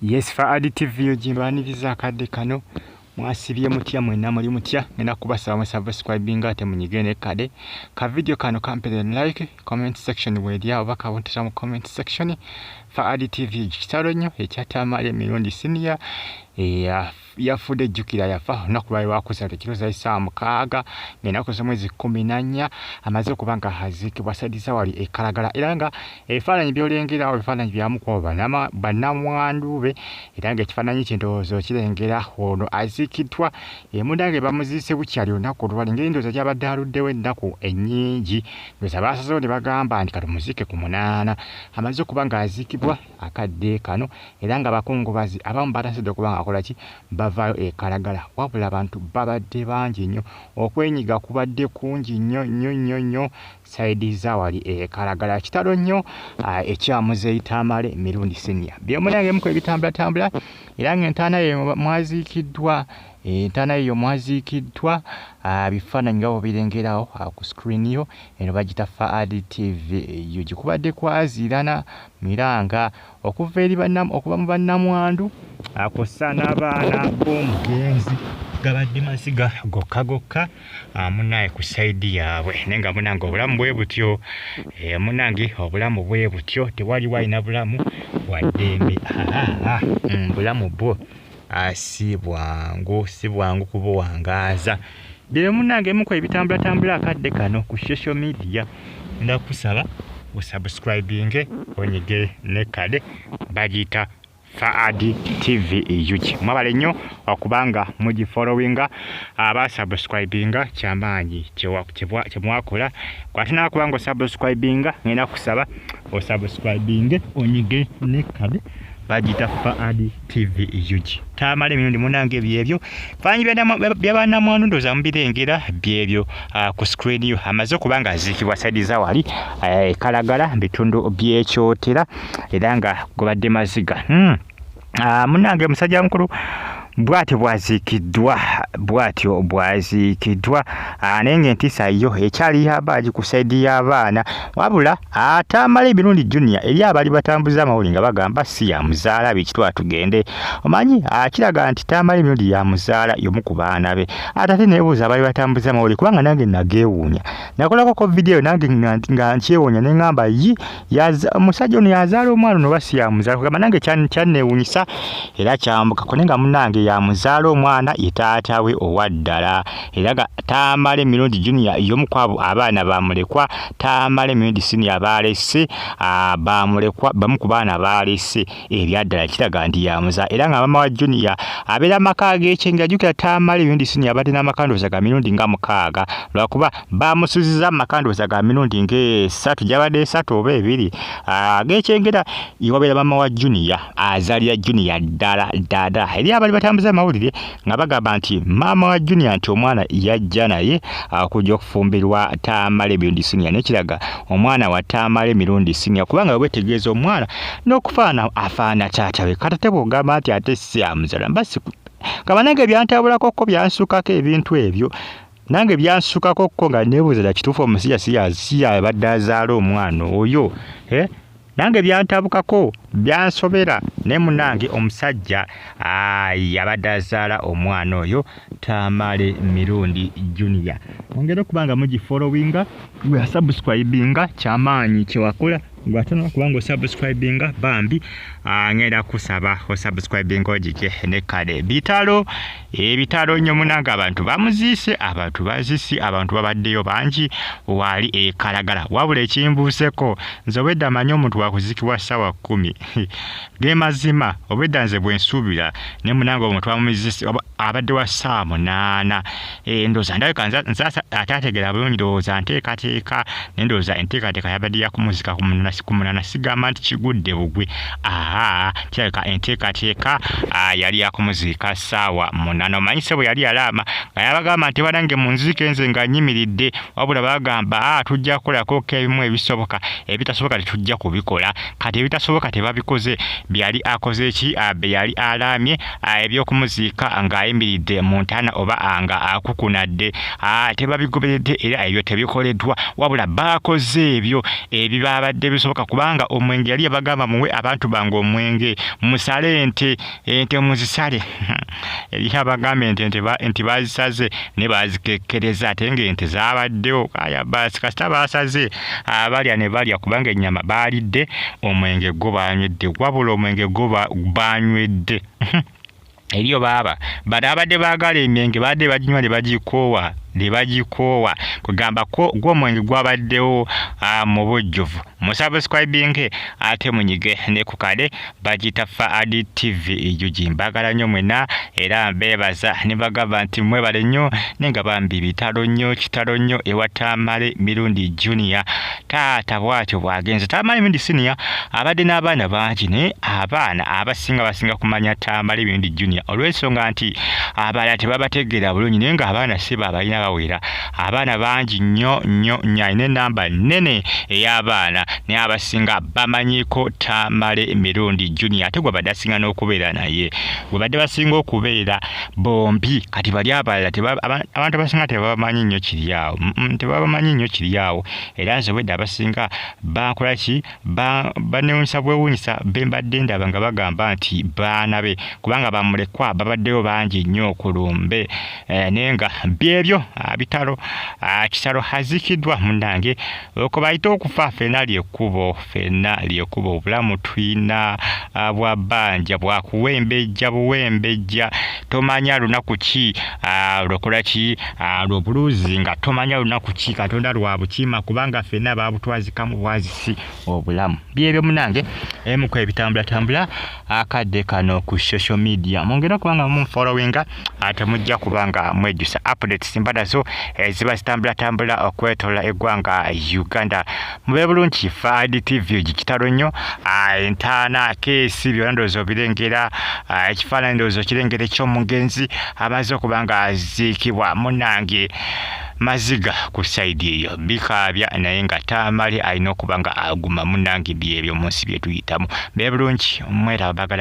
Yes, Faadi TV ogimbaniriza akadde kano. Mwasibye mutya mwenna, muli mutya? Ngenda kubasaba musubscribinga ate munyige nekkade ka video kano, kampere like, comment section weerya oba kabuntera mu comment section. Faadi TV, kitalo nnyo ekya Tamale Mirundi Senior yafudde. Ejjukira yafa olunaku lwali lwakusatu ekiro za essaawa 6 ng'ennaku z'omwezi 14. Amaze okuba nga aziikibwa sadiza wali ekalagala, era nga ebifaananyi by'olengerawo ebifaananyi byamukuba bannamwandu be, era ng'ekifaananyi kyendowooza okirengera. Ono aziikiddwa emundange, bamuziise bukyali olunaku olwali, ngeri ndowooza gyabadde aluddewo ennaku ennyingi, ndowooza baasazewo ne bagamba nti katumuziike ku 8. Amaze okuba ng'aziikibwa akadde kano, era nga abakungubazi abamu batasidde okuba nga akola ki, bavaayo ekalagala. Wabula abantu babadde bangi nnyo, okwenyiga kubadde kungi nnyo nnyo nnyo nnyo side za wali ekalagala. Kitalo nnyo ekya Muzeeyi Tamale Mirundi Senior. Byomunange muko ebitambulatambula, era ng'entaana ye mwaziikiddwa, entaana yeyo mwaziikiddwa, bifaananyi nga bwebirengerawo ku screen yo. Eno bagita Faadi TV eyo gikubadde kwaziirana miranga okuva eri okuva mu bannamwandu kw'ossa n'abaana b'omugenzi. Gabadde maziga gokka gokka munnaye ku side yaabwe. Naye nga munange obulamu bwe butyo, munange obulamu bwe butyo, tewaliwo alina bulamu bwa ddembe. Bulamu bwo si bwangu, si bwangu kubuwangaaza. Bye munange muko ebitambulatambula akadde kano ku social media. Ngenda kusaba osubscribinge, onyige nekkade, bagiyita Faadi TV UG. Mwabale nnyo okubanga mugifollowinga, abasubscribinga kyamaanyi kyemwakola. Kwate nakubanga osubscribinga, ngenda kusaba osubscribinge, onyige nekkade, bagiyita Faadi TV UG. Tamale Emirundi munange, byebyo faanyi byabannamwandu, ndowooza mubirengera byebyo ku screen yo. Amaze okuba nga aziikibwa side za wali ekalagala bitundu by'ekyotera, era nga gobadde maziga. Munange musajja mukulu bw'atyo bw'aziikiddwa, bw'atyo bw'aziikiddwa, naye ng'entiisa yo ekyali yabaagi ku side y'abaana. Wabula Tamale Emirundi Junior, eri abali batambuza amawulire nga bagamba si yamuzaala, bikitwala tugende, omanyi kiraga nti Tamale Emirundi yamuzaala, y'omu ku baana be. Ate ate neebuuza abali batambuza amawulire, kubanga nange nageewuunya, nakolako ko video nange nga nkyewuunya, ne ŋŋamba yi omusajja ono yazaala omwana ono oba si yamuzaala? Kugamba nange kyanneewuunyisa era kyambukako, naye nga munnange yamuzaala omwana, ye taata we owa ddala. Era nga Tamale Emirundi Junior y'omu ku abo abaana bamulekwa Tamale Emirundi Senior baalese, bamulekwa, bamu ku baana baalese. Ebyaddala kiraga nti yamuzaala, era nga maama wa Junior abeera maka ag'ekyengera. Jjukira Tamale Emirundi Senior abadde n'amaka ndowooza ga mirundi nga 6, lwakuba bamusuziza mu maka ndowooza ga mirundi ng'esatu, gyabadde esatu oba ebiri ag'ekyengera, iwabeera maama wa Junior, azaalira Junior ddala ddala. Eri abali batambuza amawulire nga bagamba nti maama wa Junior, nti omwana yajja naye okujja okufumbirwa Tamale Mirundi Senior, nekiraga omwana wa Tamale Mirundi Senior, kubanga wetegeeza omwana n'okufaana afaana taata we. Kati ate bw'ogamba nti ate si amuzaala, mba si kaba nange byantabulako ko, byansukako ebintu ebyo, nange byansukako ko, nga neebuuza dda kituufu omusajja si yabadde azaala omwana oyo, eh? Nange byantabukako, byansobera, naye munange omusajja yabadde azaala omwana oyo Tamale Mirundi Junior. Ongera okuba nga mugifollowinga, bwesubscribinga kyamaanyi kyewakola. Gwatonaba kubanga osubscribinga, bambi ngenda kusaba osubscribinga, ogike ne kale. Bitalo, ebitalo nnyo munange, abantu bamuziise, abantu bazisi, abantu babaddeyo bangi waali ekalagala. Wabula ekimbuuseko nze, obwedda manyi omuntu wakuzikibwa ssaawa 10, ge mazima obwedda nze bwensuubira, ne munange omuntu bamuziise abadde wa ssaawa 8. Ndowooza ndabika nze ataategeera bulungi, ndowooza nteekateeka, naye ndowooza enteekateeka yabadde yakumuzika ku 8. Sigamba nti kigudde bugwe, aa kirabika enteekateeka yali yakumuziika ssaawa 8. Omanyi ssebo yali yalaama nga yabagamba nti banange munziike nze nga nyimiridde, wabula bagamba tujja kukolako ebimu ebisoboka, ebitasoboka tetujja kubikola. Kati ebitasoboka tebabikoze, byali akoze ki bye yali alaamye ebyokumuziika ng'ayimiridde mu ntaana oba nga akukunadde, tebabigoberedde era ebyo tebikoleddwa, wabula baakoze ebyo ebibabadde. tebusoboka kubanga omwenge yali yabagamba muwe abantu bange omwenge musale ente ente muzisale eriyo abagamba ente nti bazisaze ne bazikekkereza ate ng'ente zaabaddewo aya baasi kasita baasaze abalya ne balya kubanga ennyama baalidde omwenge gwo banywedde wabula omwenge gwo banywedde eriyo baaba bano abadde baagala emyenge badde baginywa ne bagikoowa ne bagikoowa kugamba ko gw'omwenge gwabaddewo mu bujjuvu. Musubscribinge ate munyige ne ku kale bagiyita Fuad TV UG. Mbagala nnyo mwenna era mbeebaza ne bagamba nti mwebale nnyo naye nga bambi bitalo nnyo kitalo nnyo ewa Tamale Mirundi Junior. Taata bw'atyo bw'agenze. Tamale Mirundi Senior abadde n'abaana bangi naye abaana abasinga basinga kumanya Tamale Mirundi Junior olw'ensonga nti abalala tebabategeera bulungi naye ng'abaana si be abalina bawera. Abaana bangi nnyo nnyo nnyo alina ennamba nnene ey'abaana naye abasinga bamanyiiko Tamale Mirundi Junior ate gw'abadde asinga n'okubeera naye gwe badde basinga okubeera bombi kati bali abalala abantu abasinga tebabamanyi nnyo kiri awo tebabamanyi nnyo kiri awo era nze obwedda abasinga bankola ki banewuunyisa bwewuunyisa be mbadde ndaba nga bagamba nti baana be kubanga bamulekwa babaddeyo bangi nnyo ku lumbe naye nga byebyo bitalo kitalo aziikiddwa munnange okwo bayite okufa ffenna lyekkubo ffenna lyekkubo obulamu tulina bwa bbanja bwakuwembejja buwembejja tomanya lunaku ki lwokola ki lwobuluzi nga tomanya lunaku ki Katonda lwabukiima kubanga ffenna babutwazikamu bwazisi obulamu byebyo munange emu ku ebitambulatambula akadde kano ku social media mwongere okuba nga munfollowinga ate mujja kuba nga mwejjusa updates mba nazo eziba zitambulatambula okwetolola eggwanga Uganda. Mube bulungi Fuad TV kitalo nnyo entaana keesi byonna ndowooza obirengera ekifaananyi ndowooza okirengera eky'omugenzi amaze okuba nga aziikibwa munange maziga ku sayidi eyo bikaabya naye nga Tamale alina okuba nga aguma munange byebyo mu nsi bye tuyitamu. Mbe bulungi mweraba bagala.